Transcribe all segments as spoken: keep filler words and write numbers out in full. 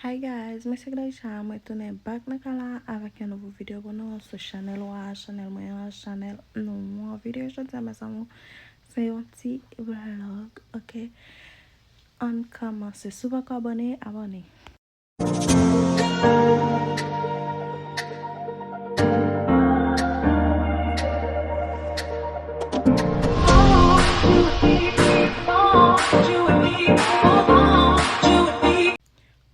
Hi guys, mwen se Gracia, mwen tounen back nan kay la avèk yon nouvo videyo pou nou sou chanèl wa, chanèl mwen an, chanèl nou an. Videyo jodi a, mezanmi, se yon ti vlog, ok? Ann kòmanse. Si w poko abòne, abòne.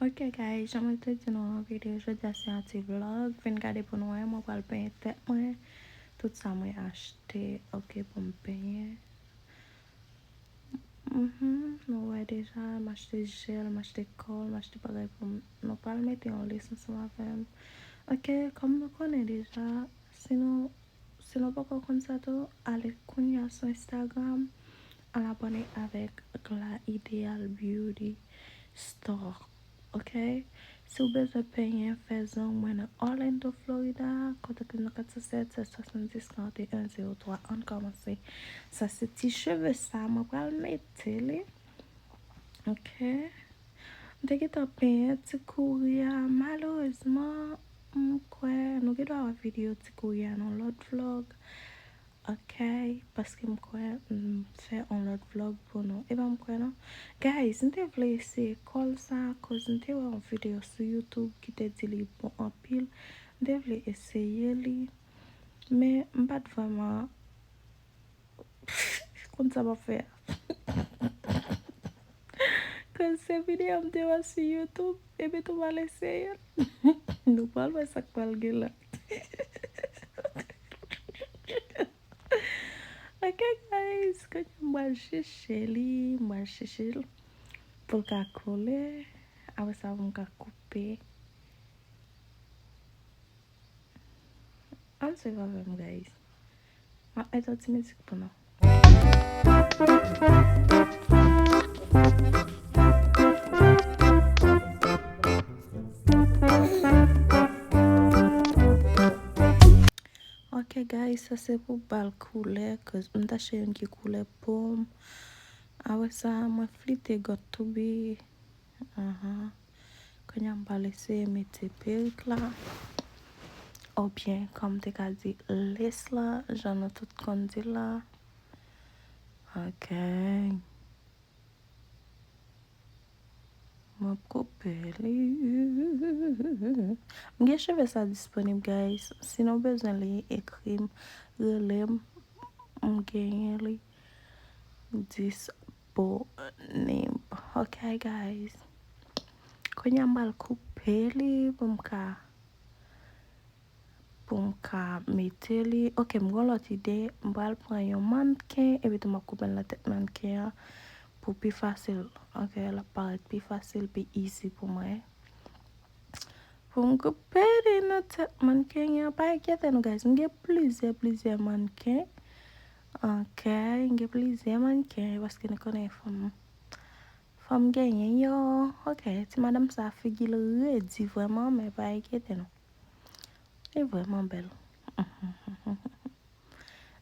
Ok guys, jan mwen te di nou an videyo jodi a, se yon ti vlog. Vin gade pou nou wè, mwen pral penyen tèt mwen. Tout sa mwen achte, ok, pou m penyen. Mhm, nou wè deja, m achte jèl, m achte kòl, m achte bagay pou m. Nou pral mete yon lis ansanm avè m. Ok, kòm nou konnen deja, si nou, si nou poko konn sa tou, ale kounye a sou Instagram, al abòne avèk Gla Ideal Beauty Store. Ok? Si w bezwen penyen, fè zong, mwen nan Orlando, Florida, kontakte m nan kat san sèt, sèt swasanndis, karannteyen, zewo twa. Ann kòmanse. Sa se ti cheve sa, mwen pral mete li. Ok? M te gentan penyen ti kouri a. Malerezman, m kwè nou gen dwa wè videyo ti kouri a nan lòt vlog. Ok, paske m kwè m fè yon lòt vlog pou nou. E pa m kwè non. Guys, m te vle eseye kòl sa, koz m te wè yon videyo sou YouTube ki te di li bon anpil. M te vle eseye li, men m pa t vrèman konn sa m ap fè a. Koz se videyo m te wè sou YouTube, epi tou m al eseye l. Nou pral wè sa k pral gen la. Ok guys, kounye a m pral chèche li, m pral chèche l pou l ka koule. Apre sa pou m ka koupe. Ann swiv avè m guys. M ap mete yon ti mizik pou nou. Ok guys, sa se pou bal koulè, cause m ta chèche youn ki koulè pòm. Apre sa, mwen flite got tou bi. Ahan. Kounye a m pral eseye mete perik la. Oubyen, kòm te ka di, lace la, jan nou tout konn di la. Ok. M ap koupe li. M gen cheve sa disponib, guys. Si nou bezwen li, ekri m, rele m. M genyen li disponib. Ok, guys. Kounye a m pral koupe li pou m ka pou m ka mete li. Ok, m gen yon lòt ide. M pral pran yon mannken, epi tou m ap koupe l nan tèt mannken an pou pi fasil. Ok, l ap parèt pi fasil, pi easy pou mwen. Pou m koupe li nan tèt mannken an, pa enkyete nou, guys. M gen plizyè, plizyè mannken. Ok, m gen plizyè mannken, paske nou konnen fanm, fanm genyen yo. Ok, ti madanm sa, figi l redi vrèman, men pa enkyete nou. Li vrèman bèl.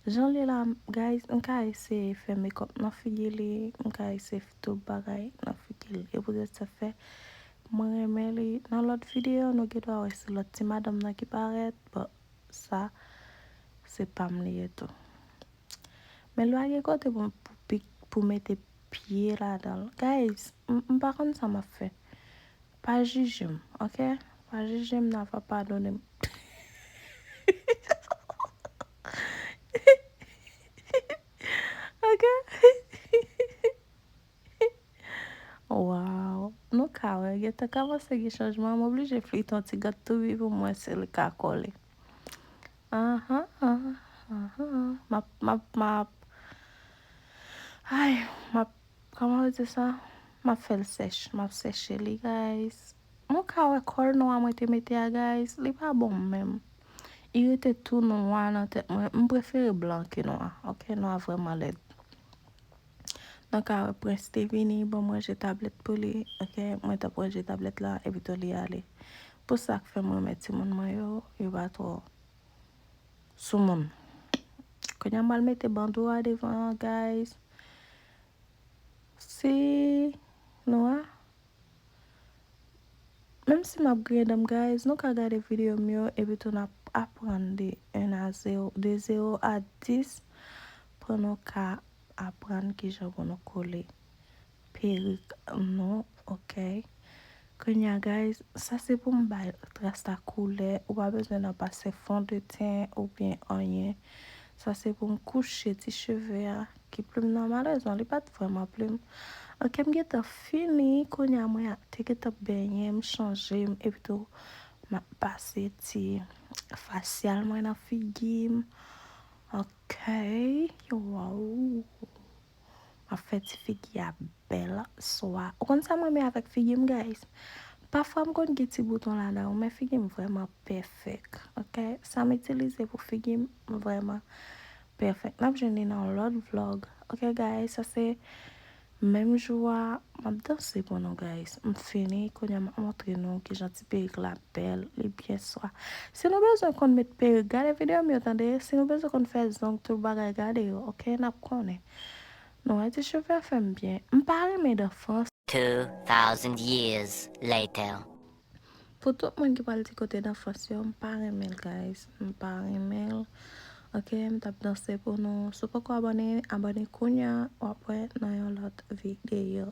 Jan li la, guys, m ka eseye fè makeup nan figi li, m ka eseye fè tout bagay nan figi li. E poutèt sa fè, mwen renmen li. Nan lòt videyo, nou gen dwa wè se lòt ti madanm nan ki parèt, bon, sa, se pa m li ye tou. Men lwa gen kote pou, pou, pi- pou mete pye ladan l. Guys, m, m pa konn sa m ap fè. Pa jije m, ok? Pa jije m, n a va padone m. Ok? Wow. Nou ka wè, gentan kòmanse gen chanjman. M oblije flite yon ti gad toubi pou m wè si l ka kole. Ahan, ahan, ahan. M ap, m ap, m ap. Ay, m ap, kòman yo di sa? M ap fè l sèch. M ap sèche li, guys. Mwen ka wè kòl nwa mwen te mete a, guys. Li pa bon menm. Li rete tou nwa nan tèt mwen. M prefere blan ke nwa. Ok, nwa vrèman lèd. Nan ka wè Prince te vini, ban m ranje tablèt pou li. Ok, mwen t ap ranje tablèt la, epi tou li ale. Pou sa k fè m renmen timoun mwen yo, yo pa twò sou moun. Kounye a m pral mete bandeau a devan an, guys. Si nou a, Menm si m ap griyen dan m, guys, nou ka gade videyo m yo, epi tou n ap aprann de un à zéro, de zéro à dix, pou nou ka aprann kijan pou nou kole perik nou, ok? Kounye a, guys, sa se pou m bay rasta koulè. Ou pa bezwen nan pase fondeten oubyen anyen. Sa se pou m kouche ti cheve a, ki plim nan, malerezman, li pa t vrèman plim. Ok, m gentan fini. Kounye a, mwen te gentan benyen, m chanje m, epi tou, m ap pase ti fasyal mwen nan figi m. Ok, wow. M ap fè ti figi a bèl swa. Ou konn sa m renmen avèk figi m, guys? Pafwa m konn gen ti bouton ladan yo, men figi m vrèman pèfèk, ok? Sa m itilize pou figi m vrèman pèfèk. N ap jwenn li nan yon lòt vlog, ok, guys? Sa se menm jou a, m ap danse pou nou, guys. M fini, kounye a m ap montre nou kijan ti perik la bèl, li byen swa. Si nou bezwen konn met perik, gade videyo m yo, tande. Si nou bezwen konn fè zong, tout bagay, gade yo, ok? N ap konnen. Nou wè ti cheve a fè m byen. M pa renmen dan Frans. Two thousand years later. Pou tout moun ki pral di kote dan Frans yo, m pa renmen l, guys. M pa renmen l. Ok, m t ap danse pou nou. Si w poko abòne, abòne kounye a. W ap wè nan yon lòt videyo.